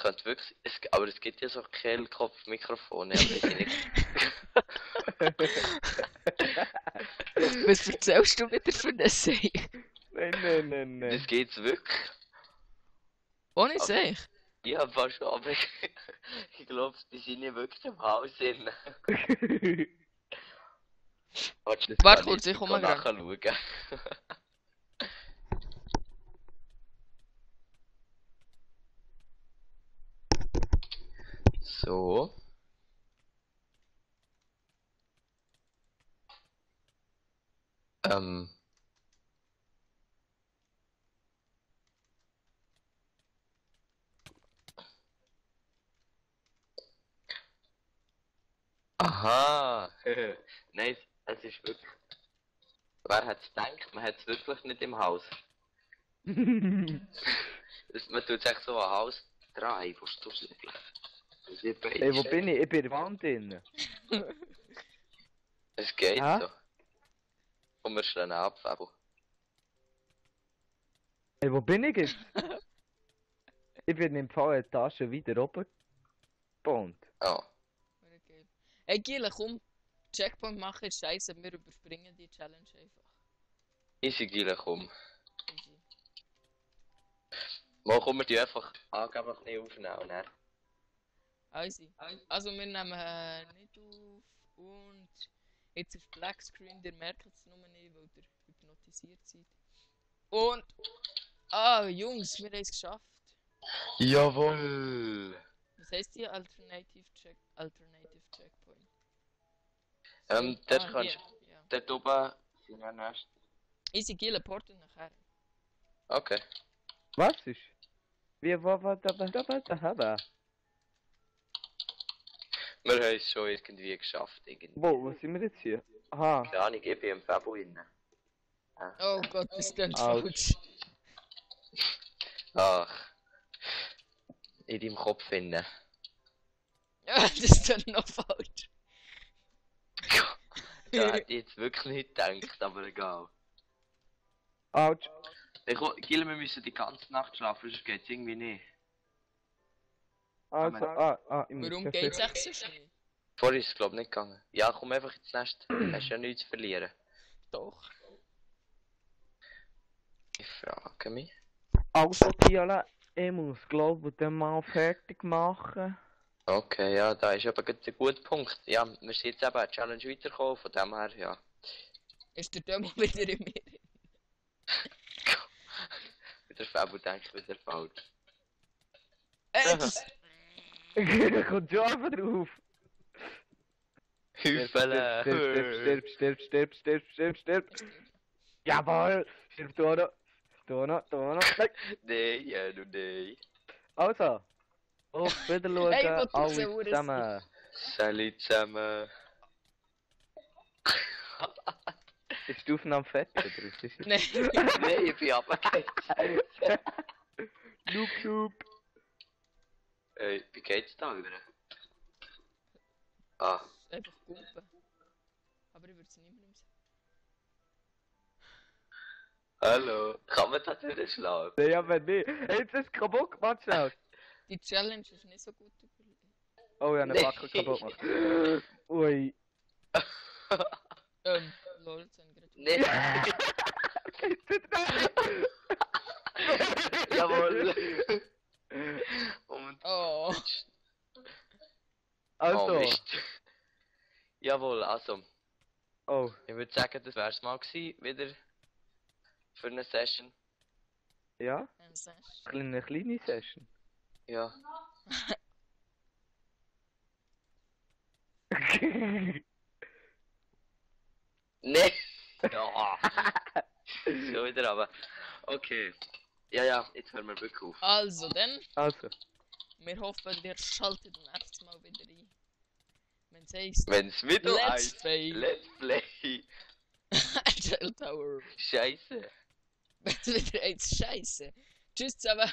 könnte wirklich... aber es gibt ja so Kehlkopf-Mikrofone, aber die sind nicht... Was erzählst du wieder für eine Serie? Nein. Das geht's wirklich. Ohne Aber- Seich? Ja, fast schon, aber ich glaube, die sind nicht wirklich im Haus drin. Warte kurz, ich komme gerade. nachschauen. So. Ähm. Aha. Nein, es ist wirklich... Wer hätte es gedacht? Man hat es wirklich nicht im Haus. Man tut sich so ein Haus dran, wo du es nicht. Ey, wo bin ich? Ich bin in der Wand drin. Es geht Hä? so. Komm, wir schnell ab, Fabo. Ey, wo bin ich jetzt? Ich bin im Fall eine Tasche wieder oben gebannt. Oh. Hey Gila, komm, Checkpoint machen ist scheiße, wir überspringen die Challenge einfach. Easy, Gila, komm. Easy. Mal kommen wir die einfach angeblich nicht aufnehmen. Und dann... Easy. Also wir nehmen nicht auf und jetzt ist Black Screen, ihr merkt es nur nicht, weil ihr hypnotisiert seid. Und... Ah, Jungs, wir haben es geschafft. Jawohl! Was heisst die Alternative Checkpoint? Dort kannst hier, ja. dort oben sind wir nächst. Easy Gila, Porto nachher. Okay. Was ist? Wie, da? Wir haben es schon irgendwie geschafft. Irgendwie. Wo sind wir jetzt hier? Aha. Keine Ahnung, ich bin im Fabo inne. Oh Gott, das klingt Ouch. falsch. Ach. In deinem Kopf inne. Ja, das klingt noch falsch. Da hätte ich jetzt wirklich nicht gedacht, aber egal. Autsch. Gil, wir müssen die ganze Nacht schlafen, sonst geht's irgendwie nicht. Also, ich muss Warum das geht's jetzt- echt so schnell? Vorher ist es glaube ich nicht gegangen. Ja, komm einfach ins Nest. Hast ja nichts zu verlieren. Doch. Ich frage mich. Also, Gila, ich muss glaube ich den mal fertig machen. Okay, ja, da ist aber gerade ein guter Punkt. Ja, wir sind jetzt eben eine Challenge weitergekommen, von dem her, ja. Ist der Dömo wieder in mir? Der Fabo denkt wieder falsch. Das... Kommt schon einfach drauf. Hüfele! Stirb. Jawohl. Stirb, da noch. Nein. Nee, ja, du nee. Also. Auf Wiederschauen, Hey, was alle so ur- zusammen. Salut zusammen. Ist die Aufnahme fertig oder was ist es? Nein. Nee, ich bin runtergefallen. Noob. Wie geht's da über? Ah, Einfach Gumpen. Aber ich würde sie nicht mehr sagen. hallo. Kann man da durchschlagen? Nee, aber nicht. Hey, jetzt ist es kaputt gemacht, schnell. Die Challenge ist nicht so gut überlegt. Oh ja, eine Nee. Fackel kaputt gemacht. Ui. Lol, das haben gerade... Nee. Jawohl. Und... Oh. Oh, Also. Mist. Jawohl, also. Oh. Ich würde sagen, das wär's mal gewesen, wieder. Für eine Session. Ja? Ein Sash. Eine kleine Session. Ja. Nee. Ja. Schon wieder aber. Okay. Ja, jetzt hören wir wirklich auf. Also, dann, Also. wir hoffen, ihr schaltet nächstes Mal wieder ein. Wenn es heisst, Wenn's wieder Let's heißt, Play Let's Play. Agile Tower. Scheiße. Wenn es wieder heisst, Scheiße. Tschüss zusammen.